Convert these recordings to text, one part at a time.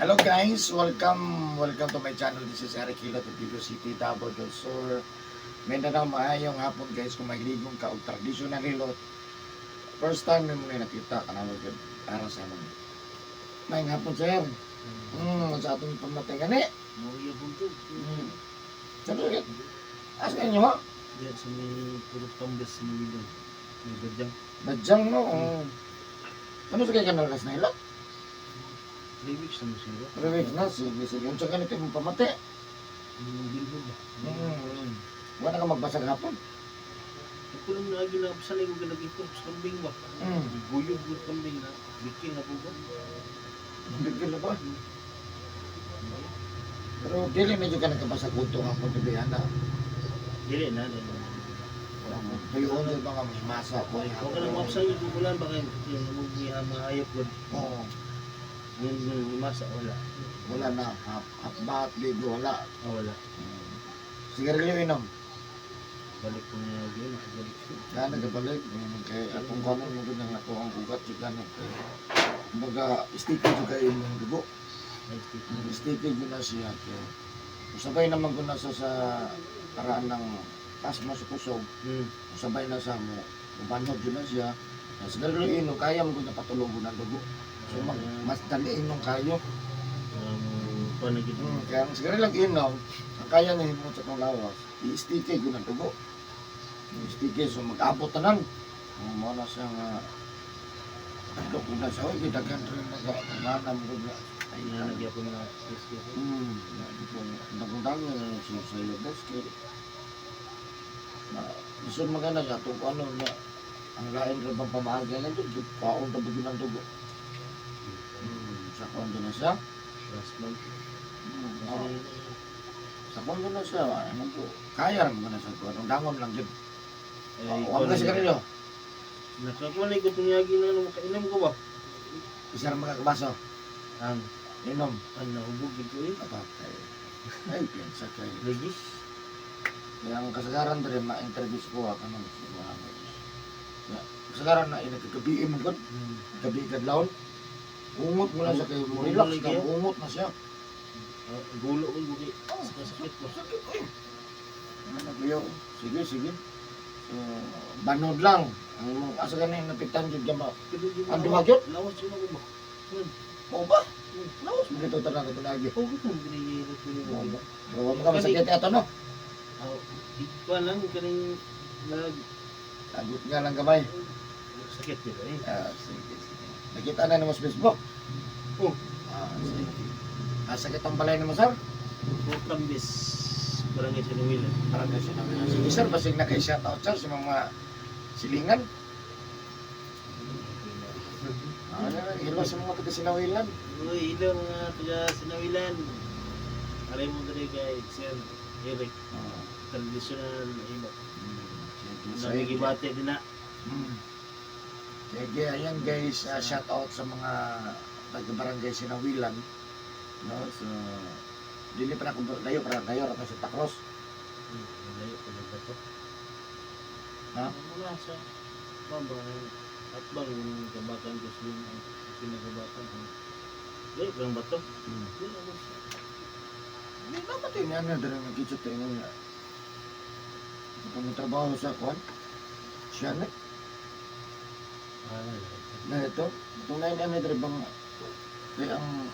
Hello guys, welcome welcome to my channel. This is Eric Hilot of Vigo City, Davao del Sur. Mindanao. Maayong hapon, guys, kung mahiligong ka og traditional hilot. First time mo na nakita kanang gyud para sa among. Maayong hapon, sir. Sa atong pamatay gani. Mauya buntog. Sabi asa inyo ha? Diyan sa may Purok Tambes sa Maguilan. May badyang. Badyang, no. Ano sa kay kanal na hilot? 3 weeks na mo siguro. 3 weeks na, sige sige. Unsa ganito imong pamati? Hindi mo bilhod ba? Wala ka magbasag hapon. Ako lang naagi na sanay ko ginagito sa kambing ba? Guyog ko kambing na. Bikin na po ba? Bigil na ba? Pero dili medyo ka nagkabasa kuto nga kung tibihan na. Dili na. Dili na. Tuyon yung mga masa ko. Huwag ka nang mapsan yung kukulan baka yung mga hayop ko. Oo. Yung masa wala. Wala na. Half, half bath, ligo, wala. Ah, wala. Sigarilyo inom. Balik ko na yun. Nakabalik ko. Kaya nagabalik. Kay atong kanon mo gud ang ako ang ugat jud gani. Kay kumbaga, sticky jud kayo yung dugo. Ay, stick. Sticky jud na siya. Kay usabay naman ko na sa paraan ng asma sa kusog. Sabay na sa mo, ubanod yun na siya. Ang sigarilyo inom, kaya mo na patulog ng dugo. So mag, mas dali inom kayo. Paano gito? Kaya ang sigarilyo lang inom, ang kaya niya himot sa itong lawas, i-sticky yun ang dugo. I-sticky, so mag-abot tanan. Ang mo na siya nga, adlok na siya, oy, daghan rin nag-anam ko na. Ay, nanagyan ko na stress ko. Nagundang na siya sa iyo, boss, kay na, isod maganda nga, itong ano na, ang lain rin bang pamaagi lang ito, paon tabi ng dugo. Sa kondo na siya. Last month. Oh, sa kondo na siya, ano po, kaya rin mo na sa kondo, dangon lang yun. Ay, Oh, wag ka sigarilyo. Nakakuha ko itong yagi na ano, makainom ko ba? Isa rin makakabaso, Ang, inom. ang nahubog ito eh. Apatay. Ay, piyansa kay. Lagi. Kaya ang kasagaran diri ma-interview sa kuha kanang sa kuha. Ya, kasagaran na inagkagabi mo gud, gabi kadlawon. Ungot mo lang siya kay mo relax ka, ungot na siya. Ah, gulo ko gugi. Sakit ko. Sakit oy. Ano kuya? Sige, sige. So, banod lang. Ang imong asa gani napitan jud ka ba? Ang dumagyot? Lawas yun ako ba? Mao ba? Laos mo dito tanan ito lagi. Oo, ito ang binigay ko Mao mo. ba? Wa mo ka masakit ato no. Ah, ikuan lang kaning nag Agot nga lang gamay. sakit nila eh. Ah, sige, sige. Nakita na nimo sa Facebook. Oh. Ah, sige. Asa kitang balay nimo, sir? Kambis Barangay Sinuwilan. Parang kasi namin. Sige sir, basig na kay shout out sir sa mga silingan. Ah, hello sa mga taga Sinawilan. Uy, hello mga taga Sinawilan. Aray mo diri kay Sir Eric, traditional hilot. Sige, Nami sige. gibate din na. Sige, ayan guys, shout out sa mga taga Barangay Sinawilan. No, so dili pa na ako layo para kayo ra sa Tacros. Layo pa ba to? Ha? Wala sa bamba atbang yung kabatan ko sa sinagabatan ko. Layo pa lang ba to? Di na siya. Hindi dapat yun yan diri ng kitchen tingnan niya. Ito may trabaho sa kwan. Siya na. Ah, layo. Na ito, itong na yan diri bang kay ang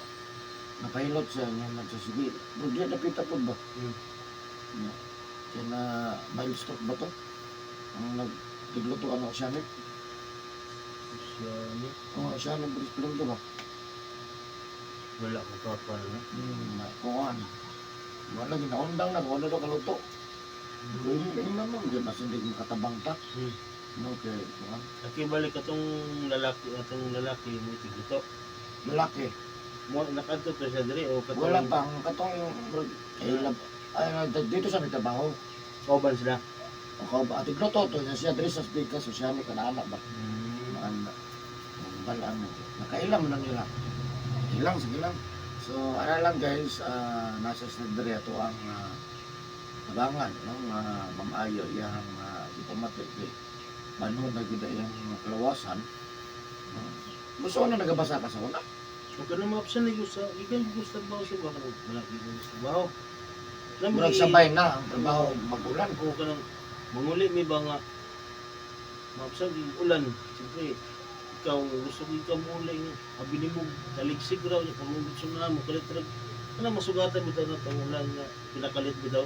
napahilot siya niya nagsasige. Bro, di napita po ba? Na, kaya na milestone ba to? Ang nagtigluto ano siya ni? Siya ni Oo, siya ni Bruce Spring ba? wala ko pa na. Kuan. Wala ginaundang na kung ano daw kaluto. Kung yun naman, di ba hindi makatabang ta? No, kay kuan. Akibalik atong lalaki mo tigluto. Lalaki. Mo nakadto to siya diri o katong Wala pa ang katong kay lab ay dito sa nagtrabaho. Kauban sila. Ako ba tigluto to niya siya diri sa speaker so siya ni kanana ba. Maana. Balaan mo. Nakailam lang nila. Ilang sige lang. So ara lang guys, nasa sa diri ato ang tabangan no nga Ma'am Ayo iyang gipamati kay manhod na gyud iyang kalawasan. No? Gusto na nagabasa ka sa una? So kanang ma-absent na sa gikan ko sa trabaho sa baka wala gyud ko sa trabaho. Nang Murag sabay na ang trabaho magulan. O kanang manguli mi ba nga ma-absent yung ulan. Siyempre ikaw gusto ko ikaw muli nga abi nimo taligsig raw niya pag sa na mo kalit ra kana masugatan bitaw na tong ulan nga pinakalit bitaw.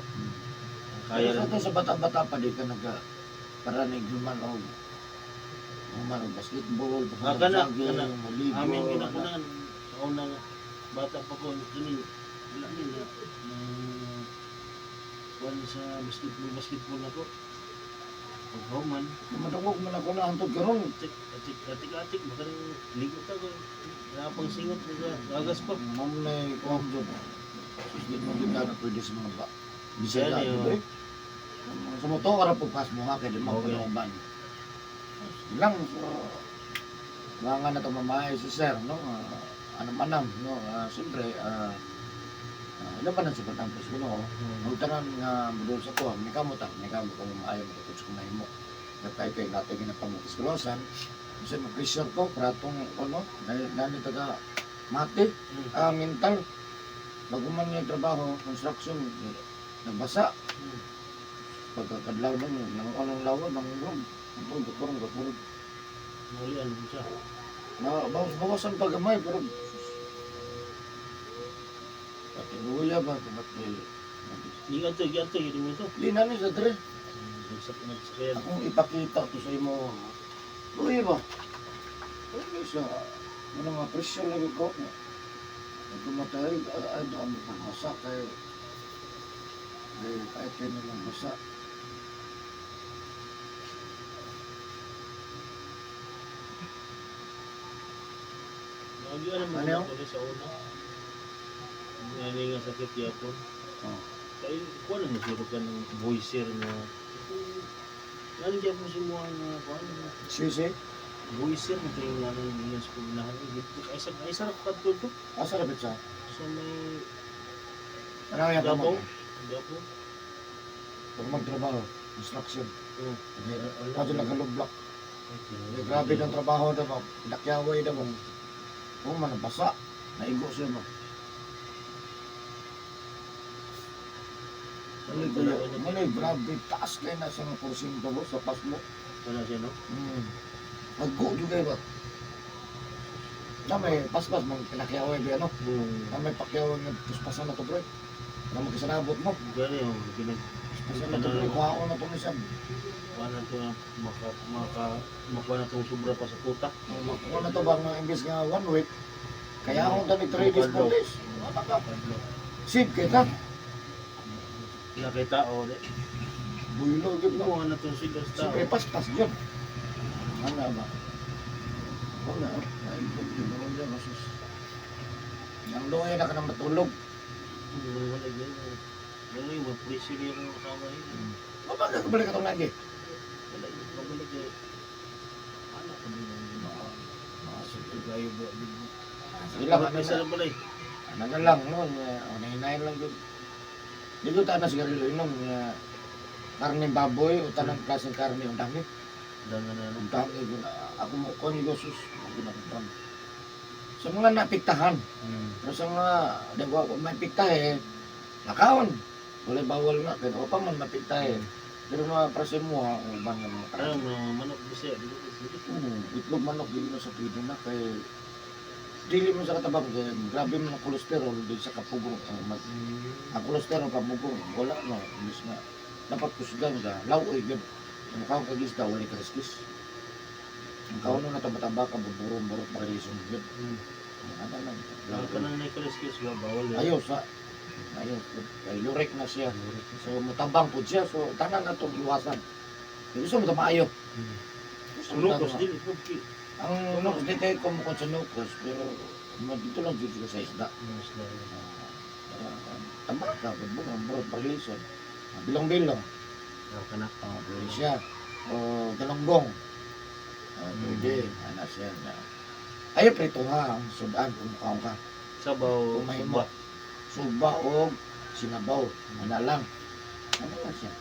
Kaya Kaya sa lang. to sa bata-bata pa di ka naga para ni human og basketball, Ah, kana, jogging, kana. moligo. Amin ana. ginakunan sa una nga bata pa ko kini wala ni na na kuan sa basketball basketball nako. Paghuman Madungog man ako na hantod karon. atik atik atik atik baka rin ligo ta ko napang singot mga gagas pa. Ma'am na kuan jud. Sus, di mo gyud na pwede sa mga ba. Bisaya Yan, jud yun. eh. Sa mo to ra pagpas mo ha kay di mo Okay. okay. Lang so mga na to mamahay si sir no, anam-anam no. Siyempre ilo pa na sa pagtampos ko no. Ang tanan nga modul sa ko, may kamo ta, may kamo kung maayo mo sa kung mahimo. Kay kay natin ginapamukiskulosan. Kasi ma-pressure ko pratong ano, nani taga mati, mental. Bago man yung trabaho, construction, eh, nagbasa. Pagkakadlaw lang, nang anong lawa, nang rog. Ang gakurong, gakurong. Muli ano siya. Na, bawas, bawasan pa gamay, pero pati luya ba, pati Gianto gianto yun mo ito. Di na ni sa dre. Nagsak nagsakayan. Akong ipakita to sa imo. Luya ba? Ay, sa ano nga pressure lagi ko. Pag tumatay, ay, doon mo pagbasa kay kay kahit kayo nilang basa. Lagi ano mo Ano yun? ko sa una. Ngani nga sakit yapon. Oh. Kay kuan na siguro ka ng voicer nga. Ngani gyapon si mo ang kuan nga Sisi, voicer mo kay nga nang ingon sa pugnahan. Ay sa ay sarap kadto to asa rabit sa? sa may Ano yung Davao. kamag? Davao. Pag magtrabaho, construction. Oh. Kato nagkalublak. Eh, grabe ng trabaho daw ba? Pinakyaway daw ba? Kung man nabasa, naigo siya ba? Mali, kuya, mali, grabe, taas kayo na sa mga porsyento mo sa pasmo. Wala siya no. Naggo juga ba? Na may paspas, mang pinakyaway ba ano? Na may pakyaway nga puspasan na to bro. Na magkasanabot mo. Gani oh ginag Puspasan na to bro, kuhaon na to ni siya. kuan na to maka maka makuha na tong sobra pa sa kuta. Makuha na to ba nga imbes nga one week, kaya akong tani 3 days, 4 days. Wala ka. Save kita. Wala kay tao di. Buylo, gyud no. Kuha na tong sila sa tao. Siyempre, paspas yun. Ano ba? Wala. Ay, hindi mo niya, masus. Ang luya na ka nang matulog. Wala gyud. Wala yung mapulisyo niya yung asawa yun. Mabagal ka balik atong lagi. Wala yun. Mabalik yun. Anak ko din yung ginawa. Sige. Gayo ba? Sige lang, May ano isa na, lang pala eh. ano na lang, no? Unahinahin lang yun. Di ko tayo na sigarilyo inom. Karne baboy o tanang klaseng karne. Ang dami. Danga na Ang dami. Ako mo, kung ko, sus. Ang dami. Sa mga napiktahan, pero sa mga, di ba, kung may piktahe, nakaon. Wala bawal na, kaya pa man mapiktahe. Pero mga prasin mo ha, ang ubang nga mga Ano, karne. mga manok bisaya. Di ko dito. Itlog manok, dili na sa pwede na, kay dili mo sa katabang, kay grabe mo ng kolesterol, di sa kapugong, ang kolesterol kapugong, wala na, imbis nga, dapat kusgan ka, law-oy, yun. Ang kaon kag isda, wala ka riskis. Ang kaon na taba-taba ka, buburong-burong, marilisong yun. Ano lang, Ang law-oy. kanang Nicholas Cage, ba, bawal yun. Ayaw sa ayaw kay lurek na siya. So mutabang po siya. So tanan na itong iwasan. Kaya gusto mo maayo. Gusto mo Sunukos tama. din, itlog ki. Ang nukos di kayo kumukod sa nukos pero dito lang dito sa isda. Tama ka, bunga, burot paglison. Bilong-bilong. Ayaw ka na. Pwede siya. O galunggong. Pwede. Ana siya na. Ayaw prito ha, ang sudan kung mukhang ka. Sabaw, Kung mahimo. suba. Suba o sinabaw. Ana lang. Ano lang siya?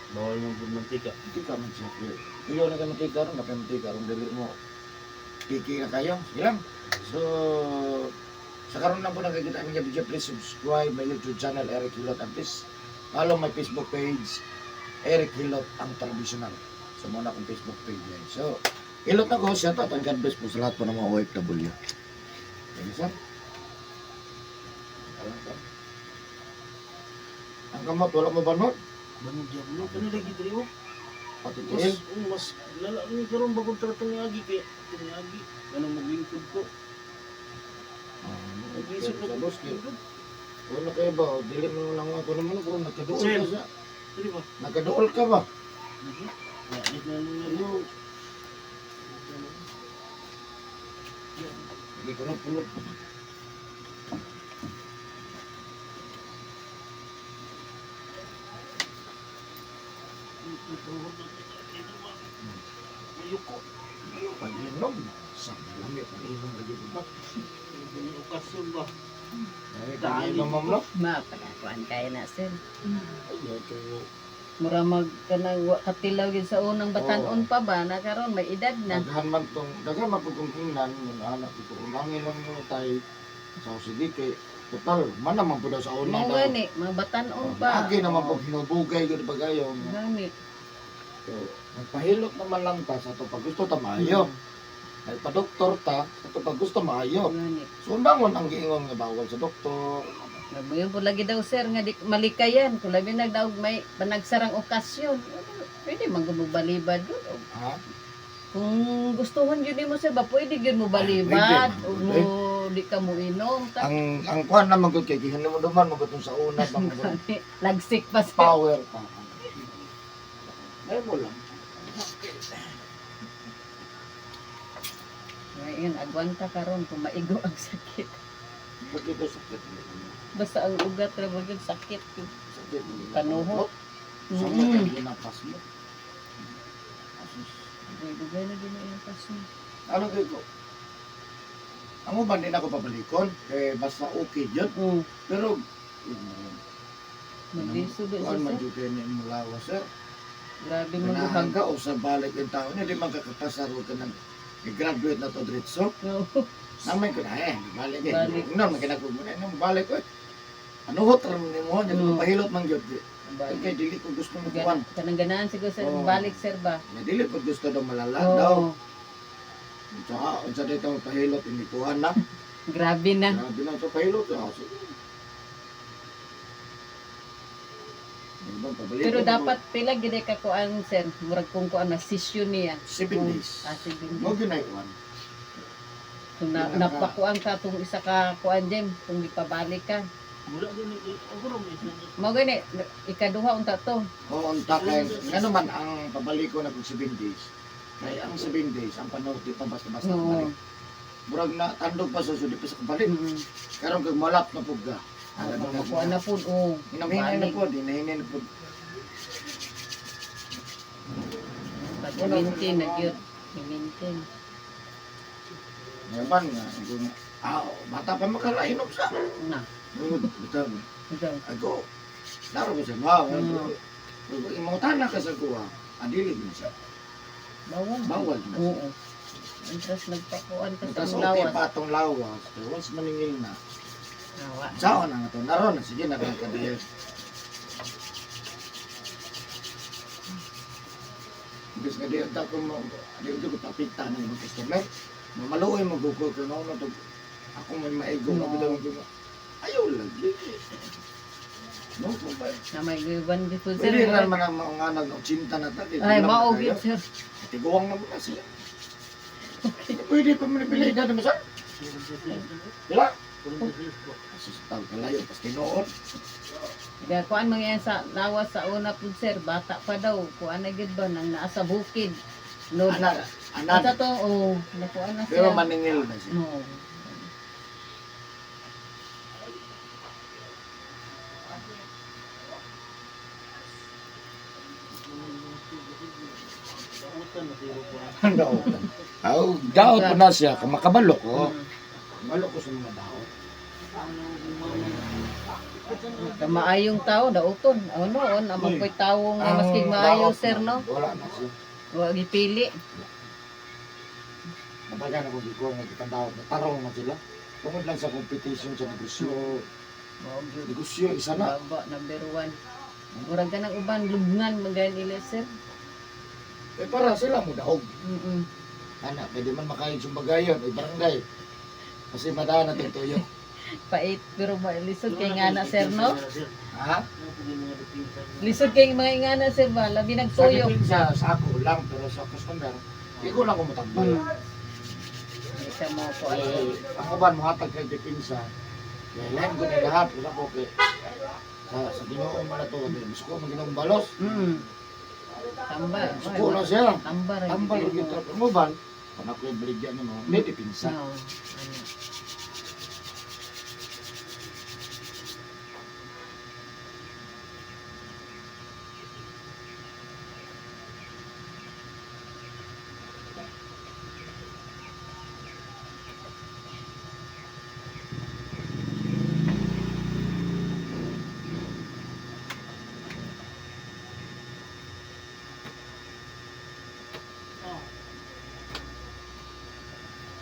Bawal mong mantika. Hindi ka man siya. Kuyo na ka mantika ron, napay mantika ron, dili mo. Piki na kayo. Sige lang. So, Sa karon lang po nakikita ang video, please subscribe my YouTube channel, Eric Hilot, and please follow my Facebook page, Eric Hilot ang traditional. So muna akong Facebook page yan. So, hilot ako, shout out and God bless po sa lahat po ng mga OFW. Thank you, sir. Alam ka. Ang kamot, wala mo ba nun? Banod diablo kani lagi diri oh. Pati Mas tiil. oh, mas lala ni karon bagong trato ni agi kay ni agi ganang maglingkod ko. Naglisod na Sa ko. boss, kay- wala kayo ba? Dili mo lang ako naman kung nagkaduol Sir. ka sa. Diri ba? Nagkaduol ka ba? Lagi. Wa di na nang Ano? Hindi ko na pulot. Ayoko. Pag-inom. Sa lami, pag-inom lagi ba? Okasyon ba? Ay, pag-inom ma'am no? Mapagakuan kaya na sir. Ay, kayo. Mura mag kanang wa katilaw gyud sa unang batan-on pa ba na karon may edad na. Daghan man tong, daghan man pud kong tingnan, yung anak ko, unangin lang mo tayo. Sa sige kay, total, man naman po daw sa una Mao daw. gani, mga batan-on pa. Agi naman po hinubugay yun bagayo. Gani. So, nagpahilot naman lang ta sa to pag gusto ta maayo. Ay pa-doktor ta sa to pag gusto maayo. Gani. So undangon ang giingon nga bawal sa doktor. Mabuyon po lagi daw sir nga di malikayan kung labi nagdaog may panagsarang okasyon. Pwede man gud mo balibad gud. Ha? Kung gustuhon gyud nimo sir ba pwede gyud mo balibad Pwede, ug mo di ka mo inom ta. Ang kuan naman gud kay gihinumduman mo gud sa una bang Lagsik pa sir. power pa. May mo lang. Ngayon, agwanta karon kung maigo ang sakit. Bakit ito sakit mo? Basta ang ugat ra ba gyud sakit. Sakit mo. Panuhot. Sa mga ginapas mo. Asus. Dugay na din ang paso. Ano kay ko? Ang uban din ako pabalikon kay basta okay yun. Pero Maglisod ba kuan man siya? jud kay ni mulawa sir. Grabe Ganahan maguhag. ka o sa balik ng tao niya, di man kakapasar o ka ng graduate na to diretso. No. Namay ko na eh, balik eh. Balik. Noon, makinakog mo na, nung balik ko eh. Ano hot ram ni mo, mm. Pahilot man gyud. Balik. Kay dili ko gusto mo kuan. Kanang ganahan siguro sir, Oo. balik sir ba? Nga dili ko gusto daw malala daw. Oo. Sa unsa dito ang pahilot inikuhan na. Grabe na. Grabe lang sa pahilot. Ah, sige. Ano ba, pabalik Pero ko na dapat pila gid ka kuan sir, murag kung kuan na session niya. 7 days. Ah, 7 Mo days. gyud na kuan. Kung na, napakuan ka tong isa ka kuan Jem, kung gipabalik ka. Wala din ni ako ro may isa. Mao gani ikaduha unta to. Oo, unta kay ngano man ang pabalik ko na kung 7 days. Kay ang 7 days ang panorte pa basta-basta Oo. balik. Murag na tandog pa sa sudi pa sa kabalik. Karon kag malap na pug ka. Alam mo na Makuan na pud oh. Hinamhinay na Balik. po, hinahinay na po. Pag i-maintain na gyud. I-maintain. Ngayon nga, ako nga, ah, bata pa makalainom sa. Na. Bitaw, Ikaw. ako, laro ko siya, ma, imong ka sa kuha, adili mo siya. Bawal. Bawal na siya. Oo. Interest nagpakuan ka sa Tapos imong okay lawas. pa atong lawas, pero once maningil na, Awa. saon ang ato, naron na, sige, nakakadiyas. Imbes nga di ang ko mo, di ko papita ng mga customer, mamaluoy mo gugol ko no, to, ako may maigo na No. bitaw ko. Ayaw lagi. No, kung ba? Na may giban gyud po, sir. Pwede na naman ang mga nag 80 na ta. Ay, mao gyud sir. Tiguang naman na sila. Pwede pa man ipilay na naman sir. Dila? Asus, tawag kalayo, pas tinuod. Kaya kuan man yan sa lawas sa una pud sir, bata pa daw. Kuan na gyud ba nang naa sa bukid. No. Anad, anad. Ata to, oh, nakuan na siya. Pero maningil na siya. No. Dautan na siguro ko. Daot. Aw, daot po na siya. Makabalo ko. Kabalo ko sa mga daot. Kamaayong tao dauton. Ano on amang ko'y tawo nga Ang maski maayo daot sir no. Wala na siya. Wa gipili. Natagan ako gikuha nga kitang daot. Tarong na sila. Tungod lang sa competition sa negosyo. Mao gyud. Negosyo isa na. Baba, number one. Murag ka ng uban, lubngan, magayon nila, sir. Eh para sila mo daog. Ana, pwede man makain sa bagayon, ay barangay. Kasi madaan natin tuyo. Pait, pero lisod kay nga na, sir, no? Ha? Lisod kay mga ingana, sir, ba? Labi Sa nagtuyok. depensa, sa ako lang, pero sa customer, ikaw lang ko matambal. Hindi siya mo ko. Eh, ang uban mohatag kay depensa, kay lain ko ni lahat, wala ko kay sa Ginoo man na to, gusto ko man Ginoong balos. Tambal. Suko na siya. Tambal. Tambal gyud to. Ang uban, pag ako yung baligya nimo, may depensa. Oo. Ano.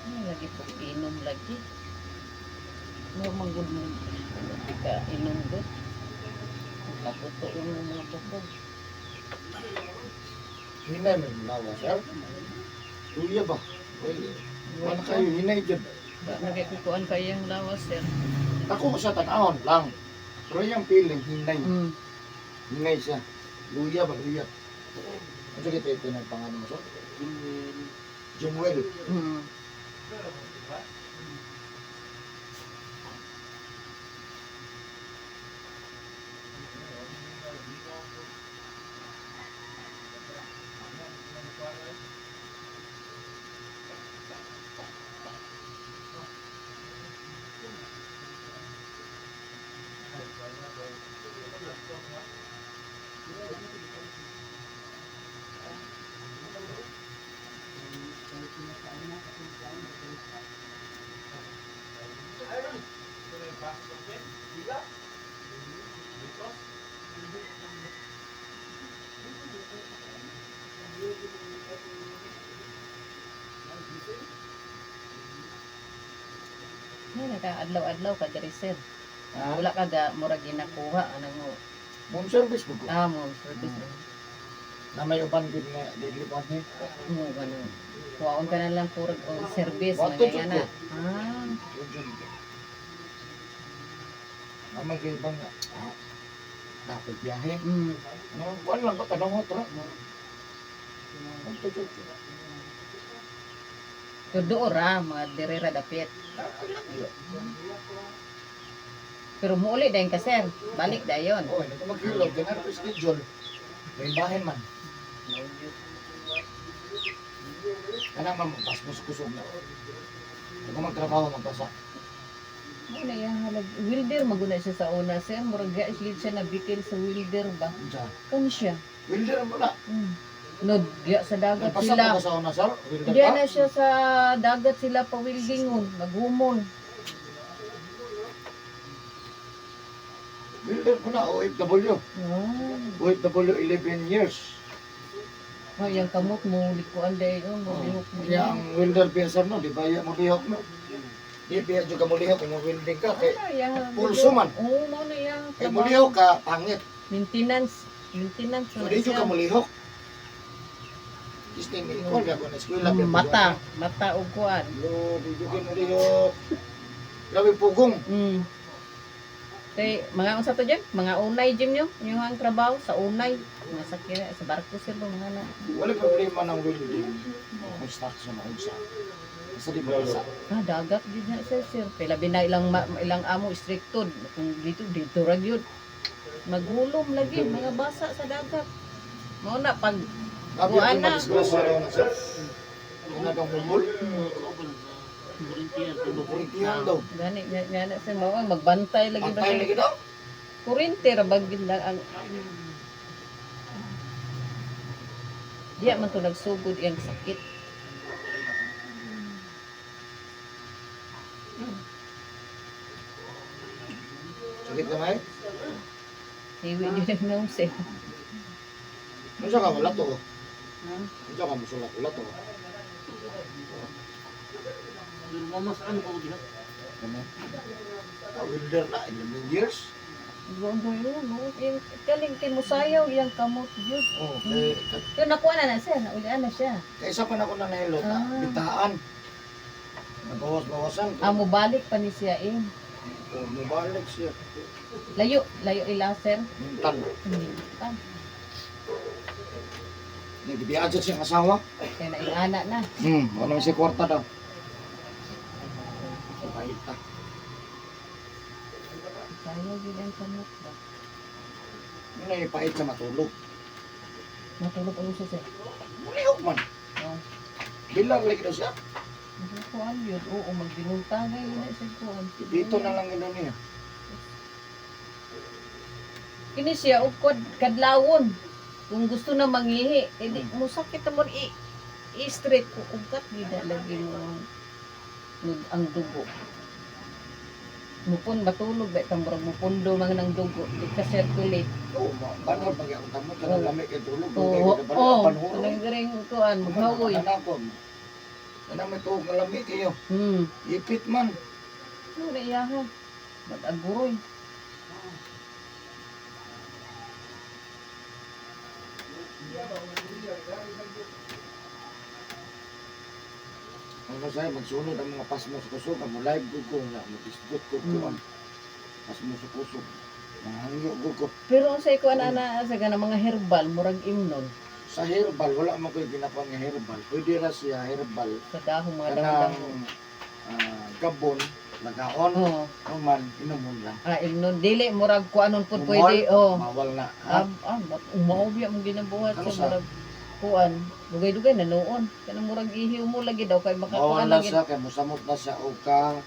Ay, lagi po inom lagi. Mo manggod mo. Di ka inom gud. Kaputo yung mga bukog. Hinay man yung lawa, sir. Luya ba? Uy, wala kayo hinay dyan. Ba nakikukuan kayang lawas, sir. Ako ko sa tanahon lang. Pero yung feeling, hinay. Hinay siya. Luya ba? Luya. Ano sige, ito yung pangalan mo, sir? Jumwel. Ay, naka-adlaw-adlaw ka diri, sir. Ha? Wala ka ga murag ginakuha anang mo. Home service mo ko. Ah, mo service. Na may uban gud na dili pa ni. Mo ganun. Kuwaon ka na lang purag og service Wato, mga ingana. jud Ah, Naman kayo bang dapat biyahe. No, kuan lang ko tanong ko tra. Ang tutok. So doon ra mga diri ra dapit. Pero muuli dayon ka, sir. Balik dayon. Oh, hindi ko maghilog ganun ko schedule. May bahin man. Kana man magpasmos kusog na. Hindi ko magtrabaho magpasa. Mo na iya halag welder maguna siya sa una, sir. Murag ga siya na bikil sa welder ba. Unsa? Kani siya. Welder mo na. No, diya sa dagat Nagpasa sila. ko ba sa una sir? Welder Diya ka? na siya sa dagat sila pa weldingon, naghumon. Welder ko na OFW. Ah. OFW 11 years. Oh, yung kamot mo likuan day oh, mo lihok mo. Kaya ang welder biya sir no, di ba iya mo lihok no? Di biya jud ka mo lihok kung mo welding ka kay Ano, ya. pulso man. Oo, mo na iya. Kay mo lihok ka pangit. Maintenance, maintenance So na di jud siya. ka mo lihok. Isting ni ko ako na eskwela biya. Mata, mata og kuan. Yo, di jud ka mo lihok. Grabe pugong. Kay mga unsa to dyan? Mga unay gym nyo? Yung ang trabaho sa unay. Mga sakya sa barko sir ba mga na. Wala problema ng welding. Construction o unsa. Basta di mo basa. Ah, dagat gyud na sir sir. Kay labi na ilang ilang amo stricto kung dito dito ra gyud. Maghulom lagi mga basa sa dagat. Mao na pag Grabe Buwan ang na. madisgrasya raw na sir. Una kang humol. Kurintihan daw. gani gani sir mao ang magbantay lagi ba Pantay sir? lagi daw. Kurinte ra ba gyud lang ang Diya man to nagsugod iyang sakit. Sakit kamay? Hiwi yun ang naong sir. Unsa ka wala to? Unsa ka musulat wala to? Pero mamasaan ko diha. Shoulder na 11 years. Gondo yun, no? Kaling kay musayaw iyang kamot yun. Oh, kay Pero nakuha na na sir, naulian na siya. kaysa pa na ako na nahilot, bitaan. Nabawas-bawasan. Ah, mubalik pa ni siya eh. Oh, mubalik siya. Layo, layo ila sir. Mental. Ah, Nagbibiya dyan siyang asawa. kaya naingana na. Wala siya kwarta daw. Pahit ta. Sayaw yun ang kamot ba? Yun ay pahit sa matulog. Matulog ano siya sir? Mulihok man. Oh. Bilang lagi daw siya. Kuan yun, oo, magbinuntagay yun na siya kuan. Dito na lang yun niya. Kini siya og kadlawon. Kung gusto na mangihi, edi musakit mo i i-straight ko ugat gid lagi mo ang dugo. Mupon matulog ba tang murag mupundo man ng dugo di ka circulate. Oo, banod pag akong kamot. Kanang Oo. lami kay tulog. Dugay Oo, kay kabalik, oh, panhuro. kanang diring kuan maghawoy. Kanang ako. Kanang may tuog nga lami kayo. Ipit man. No na iya ha. Mag-aguroy. Ano sa'yo, magsunod ang mga pasmo sa kusog. Ang live ko ko na, mag-isgot ko ko. Pasmo sa kusog. Mahangyo ko ko. Pero unsay kuan ana sa ganang mga herbal murag imnon Sa herbal, wala mo ko'y ginakuha nga herbal. Pwede ra siya herbal. sa dahong mga Kanang dahon-dahon. gabon, lagaon, Oo. naman, inumon lang. Ah, imnon dili murag kuanon pud Umol? pwede oh. Bawal na. Ha? Umaobya mong ginabuhat Ano sa sa? murag kuan. Dugay-dugay na noon. Kanang murag ihiw mo lagi daw kay Bawal makakuan na lagi. siya, kay musamot na siya o ka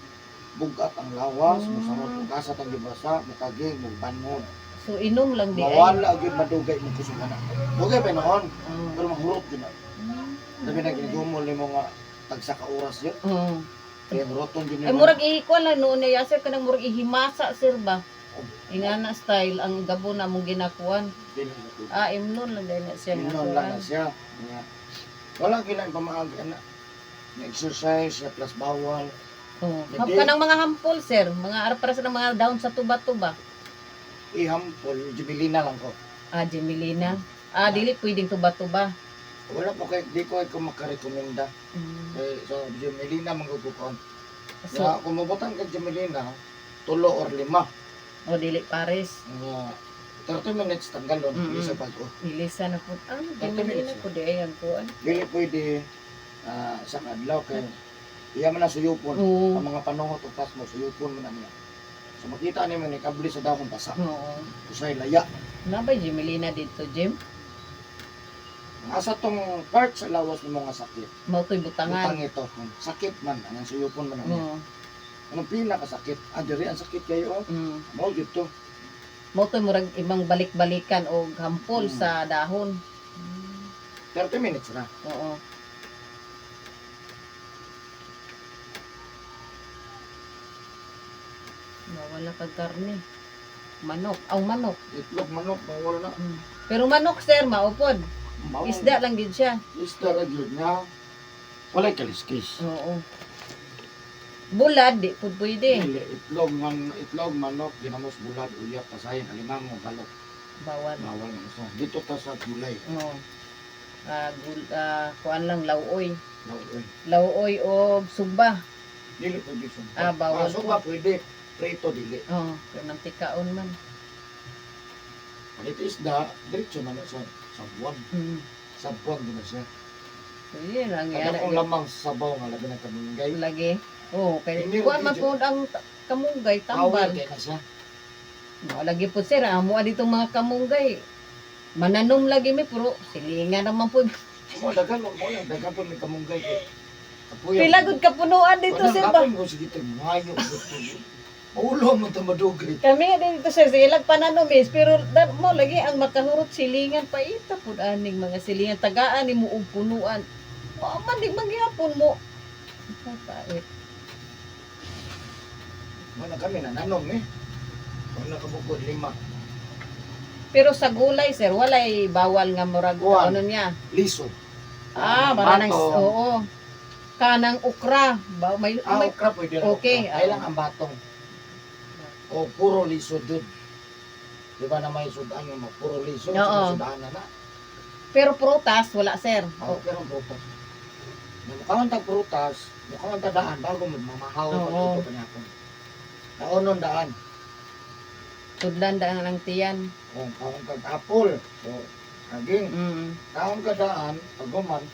bugat ang lawas, musamot og asa tang gibasa, mukaging, mugbanhod. So inom lang di ay. Mawala gyud madugay mong kusog na. Dugay pa noon, Oh. pero mahurot gyud na. Labi na ginigumol nimo nga tagsa ka oras yun. Oh. Kaya huroton gyud Ay nimo. murag ihi kuan lang noon niya sir kanang murag ihimasa sir ba. Ingana style ang gabo na mong ginakuan. Dili na pwede. Ah, imnon lang dahil na siya nga Inon lang kuan. na siya. Nga. Wala kailangan pamaagi ana. Nga exercise, nga plus bawal. Oh. Hindi. Kanang mga hampol sir, mga ara para sa mga down sa tuba-tuba. Ihampol, jubilina lang ko. Ah, Jemilina. Ah, dili pwedeng tuba-tuba. Wala po kay di ko ay ko makarekomenda. Eh, so jubilina manggugukon. So, Nga kung mabutang kag jubilina, tulo or lima. o dili pares. Nga 30 minutes tanggalon mm sa bago. Ilisa na po. Ah, 30 Jemilina minutes. po di ay ang kuan. Dili pwede sa kadlaw kay iya man na suyupon. Oo. Ang mga panuhot o pasmo suyupon man na niya. So makita nimo ni kabli sa dahon basa. Oo. Usay laya. Nabay Jemilina dito, Jim? Asa tong part sa lawas ng mga sakit. Mao to'y butangan. Butang ito. Sakit man, anang suyupon man na niya. Oo. Anong pinakasakit? Ah, diri ang sakit kayo. Oh. Mao dito. Mao to'y murag ibang balik-balikan og hampol sa dahon. 30 minutes na. Oo. Nawala kag karne. Manok. Aw, manok. Itlog manok bawal na. Pero manok, sir, maupod. Bawal. Isda lang din siya. Isda ra gyud nga. Walay kaliskis. Oo. Bulad, di pud pwede. Dili, itlog man itlog manok ginamos bulad uyap pasayin alimango balot Bawal. bawal na isa. Dito ta sa gulay. Oo. Ah, kuan lang lauoy. Lauoy. Lauoy o sugba. Dili pwede sugba. Ah, bawal Sugba pwede. Prito dili. Oo, kay mantikaon man. Palit isda, diretso na na sa buwan. Sa buwan din na siya. So, yun ang Kada yan. kung lamang sa sabaw nga labi ng kamunggay. Lagi. Oo, kay Hindi, kuan man medyo- po ang kamunggay Power tambal. kay na siya. No, lagi po sir, amo ditong mga kamunggay. Mananom lagi mi puro silingan naman po. Mo dagan mo lang dagan po may kamunggay kay. Kapuya. Pila gud kapunuan dito sir ba? Kapoy mo sige tag maayo. Maulo mo ta madugay. Kami nga dito sir, sa ilang pananom is, pero mo lagi ang makahurot silingan paita pud aning mga silingan tagaan nimo og punuan. Wa man di magyapon mo. Pait. Mo na kami nananom eh. Wala ka bukod lima. Pero sa gulay sir, walay bawal nga murag Kuwan. ano niya. Liso. Ah, para nang Batong. oo. Kanang okra, ba, may, Ah, may okra pwede rin. Okay, Okra. Ay lang ang batong. O puro lisod jud. Di ba na may sudan nga mga puro lisod, Oo. sa sudan na na. Pero prutas wala, sir. Oh, pero ang prutas. Na mukhaan tag prutas, mukhaan ta daan bago mo mamahaw Oo. pag ito kanyakon. Naonon daan. Tudlan daan lang tiyan. Kung kaon kag apple, o saging, kaon ka daan, pag human,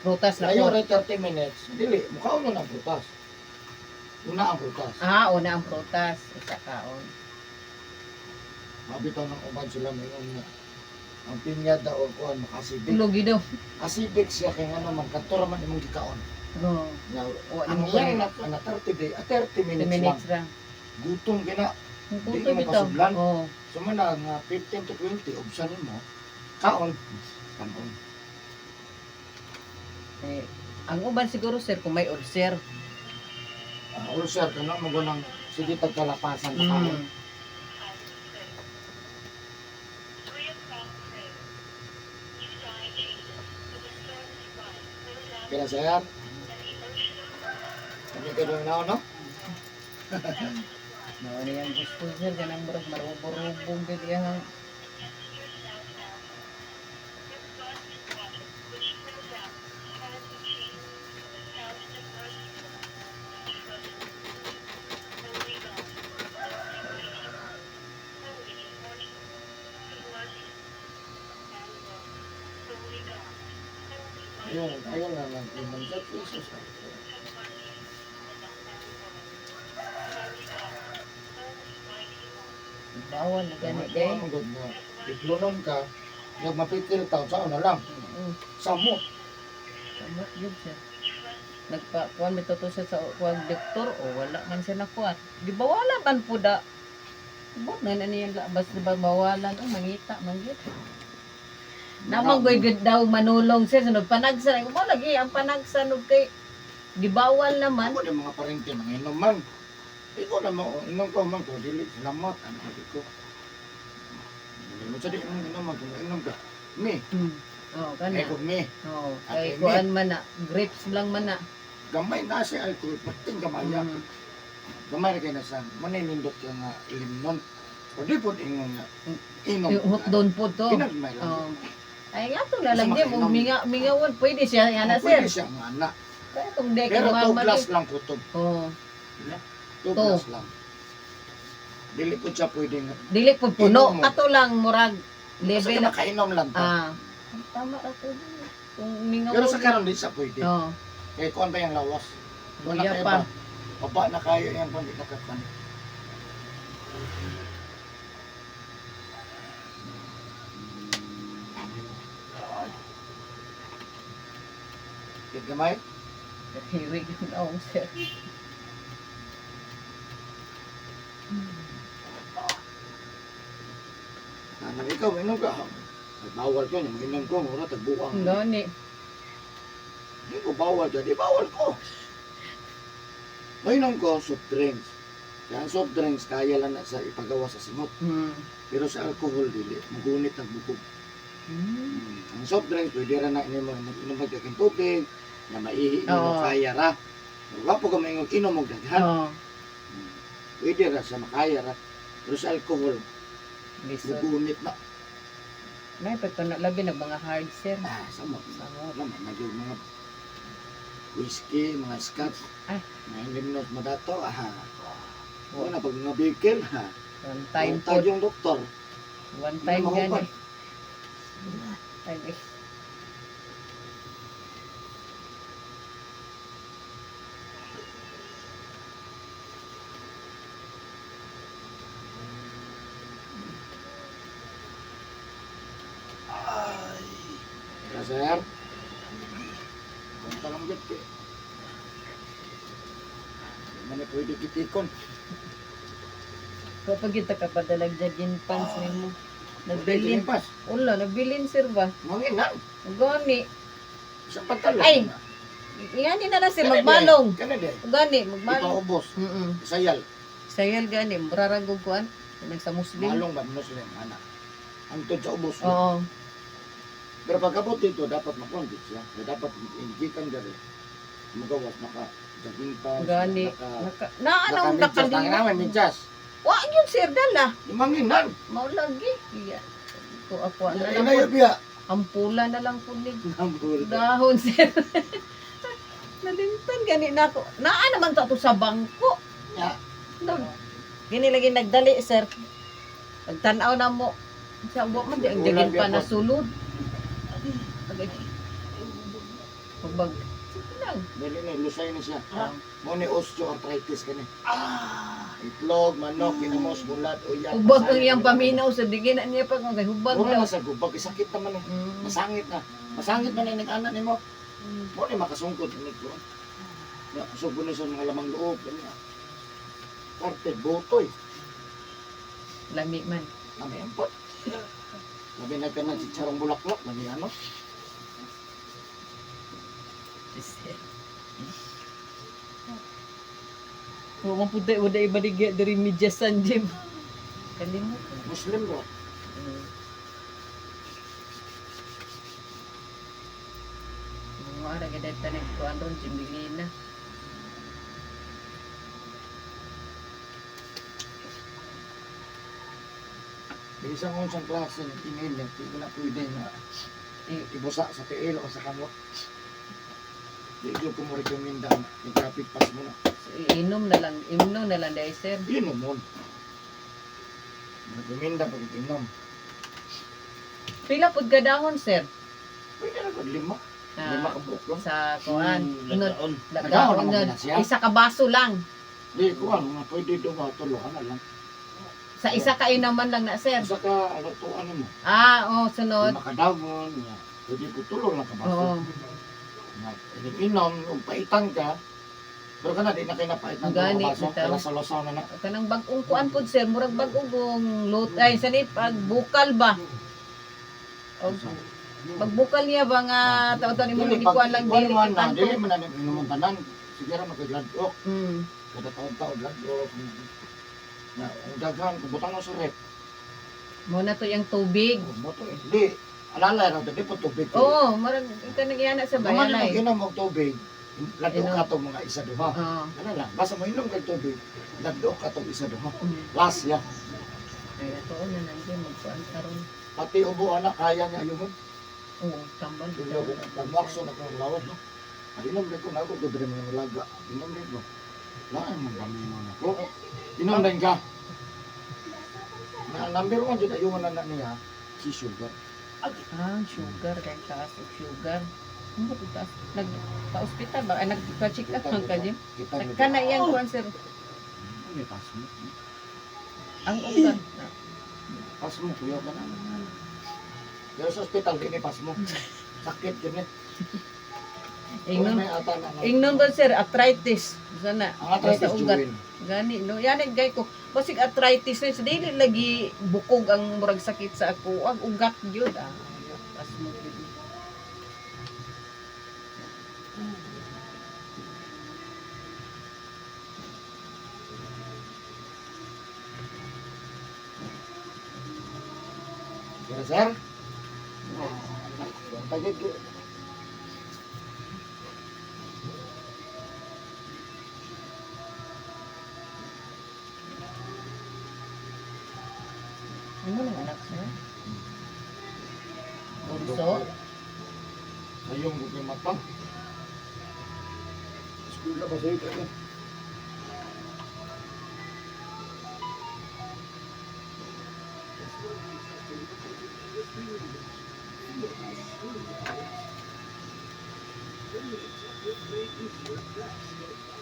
Prutas na layo po. rin 30 minutes, dili, mukhaon na ang prutas. Una ang prutas. Ah, una ang prutas. Isa kaon. Mabitaw ng uban sila mingon nga. Ang pinya daw kuan makasibik. Lugi daw. Asibik siya kay nga naman kadto ra man imong gikaon. Oo. Now, Wa ang nimo iyang kunin. na 30 day, 30 30 minutes, minutes lang. lang. Gutom kina. Ang Di gutom mo bitaw. pasublan. Oo. So man na nga 15 to 20 obsan nimo kaon kaon. Eh, ang uban siguro sir kung may ulcer. Ulcer kana mo gunang sige tagkalapasan sa kaon. Kaya sir. Kami ka doon na no? Mao ni ang gusto sir kanang murag marubo-rubong gid iyang Ayun, ayun lang lang inom sa Jesus. Bawal na gani day. Ang good na. Iklunon ka, nagmapikil ta sa na lang. Samo. Samot yun sir. Nagpa kuan bitaw to siya sa kuan doktor o wala man siya nakuan. Di ba wala man po da. Bot na na niyan labas di ba bawalan o mangita man gyud. Namang goy gud daw manulong sir sunod panagsa mo lagi ang panagsa nog kay gibawal naman. Ako din mga parente mga inom man. Ikaw na mo, inom ko man ko dili salamat ano sabi ko. Dili mo sa di imong inom man kung inom ka. Mi, Oh, kana. ay kung mi, Oh, Ate kay kuan man na, grapes lang man na. gamay na si alcohol, pating gamaya. Gamay ra kay na sa maninindot ka nga ilimnon. O di po ingon nga inom. Hot doon po to. Ginagmay lang. Oh. Ay nga to na lang Gusto di mo makainom. minga mingawan pwede siya yana Oh, sir. Pwede siya nga na. Kaya kung di ka Pero two mama glass lang kutob. Oh. Two Two. glass lang. Dili po siya pwede nga. Dili po puno. Inom mo. Ato lang murag Kasi level na. makainom lang ta. Ah. Tama ra to. Kung mingawan. Pero sa karon di siya pwede. Oh. Kaya kuan pa yung lawas. Wala Kuya kayo pa. ba? Baba na kayo yan kung di nakakuan. Kaya gamay? Hirig yung naong sir. Ano, ikaw, inom ka. Ay, bawal ko, yung inom ko, mura, tagbuang. Gani. Hindi ko bawal ka, di bawal ko. Mainom ko, soft drinks. Kaya ang soft drinks, kaya lang na sa ipagawa sa singot. Pero sa alcohol, dili. Magunit ang bukog. Ang soft drink, pwede ra na inom inom magdagang tubig, na maihi mo Oo. kaya ra. Wa po ka maingog inom og daghan. Oh. Pwede ra sa makaya ra. Pero sa alcohol, Lisod. mugunit na. May pagka labi na mga hard sir. Ah, samo. Samot. Wala man nagyog mga whiskey, mga scotch. Ah. Mga limnos mo dato, ah. Wala pag mga bikil, ha. One time Time po. yung doktor. One time Mahupat. gani. Ay, Kaya sir, punta lang git kay. Di man na pwede kitikon. Kapag kita ka padalag jogging pants nimo. Nagbilin Nagbilin. pas. Ulo, nagbilin sir ba? Manginan. Gani. Isang pantalon. Ay! Ingani na lang sir, magbalong. Kana di. Gani, magbalong. Ipaubos. Mm. Sayal. Sayal gani, murarang og kuan. Kanang sa Muslim. Malong ba Muslim ana. Antod sa ubos. Oo. Pero pagkabot dito dapat makonbit siya. Kaya dapat gikan diri. Magawas naka jogging pants, Gani. naka Naka, na anong naka medyas. Tangina nakalima. may medyas. Wa gyud, sir, dala. Imanginan. Mao lagi. Iya. Ko ako na lang Inayo po. biya. Ampula na lang po ni Nambul. dahon, sir. Nalimtan gani na ako. Naa naman to ato sa bangko. Ya. Nag, gini lagi nagdali, sir. Pagtanaw na mo. Sa buwa man di ang Ulan dagin pa biya po. na sulod. Agay. Pagbag. Sige lang. Dili na lusay ni siya. Ah. Mo ni osteoarthritis kani. Itlog, manok, kinamos, bulat, uyab. Hubag ang iyang paminaw sa digin na niya pa kung kay hubag Mura daw. na sa gubag, sakit naman eh. Masangit na. Masangit man ang anak nimo. Mo ni makasungkod ni ko. Na kusog ni sa mga lamang loob kani. Parte botoy. Lami man. Kami ampot. Labi na ka na chicharong bulaklak lagi ano. Wa man pud wala ibaligya diri medyas san gym. Kalimot. Muslim bro. Mga ara gid tanig kuan ron gym Lina. Bisan kung siyang klase ng tingin niya, di ko na pwede na ibusa sa tiil o sa kamot. Di ko mo recommenda na i-traffic pass mo na. So, iinom na lang, imno na lang dahil sir. Inom mo. Recommenda pag inom. Pila pud ka dahon, sir? Pwede na kung lima. Ah, Lima ka buok lang. Sa kuan. Nod, Lagaon. Lagaon lagaon naman na. na siya. Isa ka baso lang. Di ko ano, nga pwede duha tulo na lang. Sa isa ka inaman lang na, sir. Sa ka ano to ano mo. Ah, oh, sunod. Lima ka dagon, nga. Pwede ko tulo lang ka baso. Oo. Nga, inom, ug paitan ka. Pero kana di na kay napait ng tulo Gani, ka baso. bitaw. Kaya na na. Kanang bag-ong kuan pud sir, murag bag-ong kung lot ay sa ni pag bukal ba. O, pagbukal niya ba nga taon-taon imo Dili ni pag kuan lang kuan dili man na, kitanto. dili man na inom ang tanan. Sige ra magka-gladok. Kada taon-taon gladok. Na ang daghan kung butang mo sa rep. Mo na to yung tubig. Mo to hindi. Alala ra di po tubig. Oo, murag kanang iyana sa Naman bayan mo ginom og tubig, ladok Inom. ka tong mga isa duha. Oo. Ano lang, basta mo inom kag tubig, ladok ka tong isa duha. Last ya. Ay, ato na nandiyan magkuan karon. Pati ubo anak kaya niya ayun. Oo, tambal. Tulo ko pagmakso na kong lawad no. Ay, inom din ko na ako diri mga nalaga. Inom din ko. Lain man pamino na ko. Inom din ka. Na number one jud ayun na na niya si sugar. Ah, sugar kay taas og sugar. Ano ba taas? Nag pa-ospital ba? Ay, nagpa-check up man ka, Jim. Kita mo. Kana iyang kuan sir. Ano pas mo? Ang ugat. Pas mo kuya ka na. Pero sa ospital di ni pas mo. Sakit yun eh. Ingnon May ata na. Ingnon ba sir, arthritis. Sana. Ang arthritis Sa ugat. Jewel. Gani no. Yan gay ko. Basig arthritis na sa dili lagi bukog ang murag sakit sa ako. Ang ugat gyud ah. Tas mo gyud. Kira sir? Pagid ko. Ano nang anak sir? Bunso? Sayong ko kay mata. Eskwela ba sa'yo kayo?